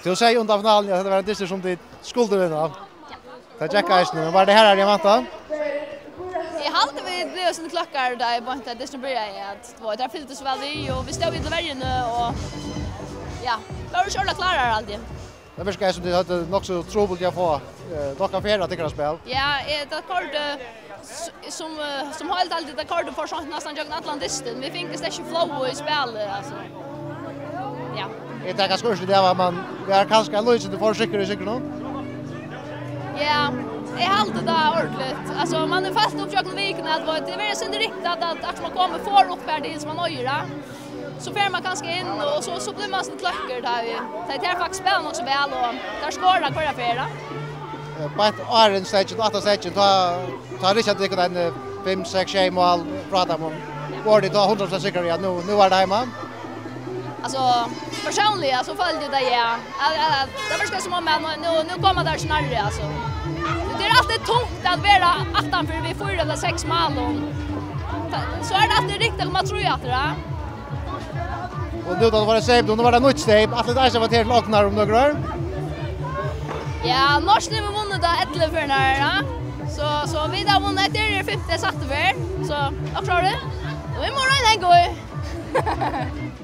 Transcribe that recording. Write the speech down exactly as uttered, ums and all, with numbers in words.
Tú segði undan finaluni, at hetta var ein dystur, sum tit skuldu vinna. Tað gekk eisini, men var tað harðari enn væntað? Eg haldi, vit blivu eitt sindur kløkkari, tá eg beint, at dystin byrjaði, at, tú veit, teir fylgdu so væl við, og vit stóðu í verjuni, og, ja, vóru ikki ordiliga klárar, haldi eg. Tað virkar, sum tit høvdu nokk so trupult við at fáa, eh, nokk at fara tykkara spæl. Ja, eh, tað koyrdi, s-, sum, eh, sum heild haldi eg, tað koyrdi for seint næstan gjøgnum allan dystin. Vit fingu slett ikki flow í spælið, altso. Ja. Er tað kanska úrslitið av, at man var kanska eitt lítið sindur for sikkur í sigrunum? Ja, eg haldi tað ordiliga. Altso, man hevur fast upp gjøgnum vikuna, at tað er sindur ringt, at, at, at man kemur for upp her til, sum man eigur, ja. So fer man kanska inn, og so, so blívur man so kløkkur, tá vit, tá teir faktiskt spæla nokk so væl, og teir skora hvørja ferð, ja. Eh, beint áðrenn seytjan, aftan seytjan, tá, tá Richard tekur ein, eh, fimm, seks, sjey mál frá teimum. Vóru tit tá hundrað prosent sikkur í, at nú, nú var tað heima? Altso, persónliga, so føldi eg tað, ja. At, at, at, tað virkar sum um, at nú, nú, nú koma teir ikki nærri, altso. Tað er altíð tungt at vera aftanfyri við fýra ella seks mál, og ta-, so er tað altíð ringt at koma trý aftur, ja. Og nú, tá tú var í Steyp, nú var tað nýtt Steyp. Ætlar tú eisini at fara til Ognar um nøkur ár? Ja, Norskt hevur vunnið tað ellivu ferðirnar, ja. So, so vit hava vunnið, hetta er fimtu, sættu ferð. So, okkurt ár. Og vit mugu royna at ganga í.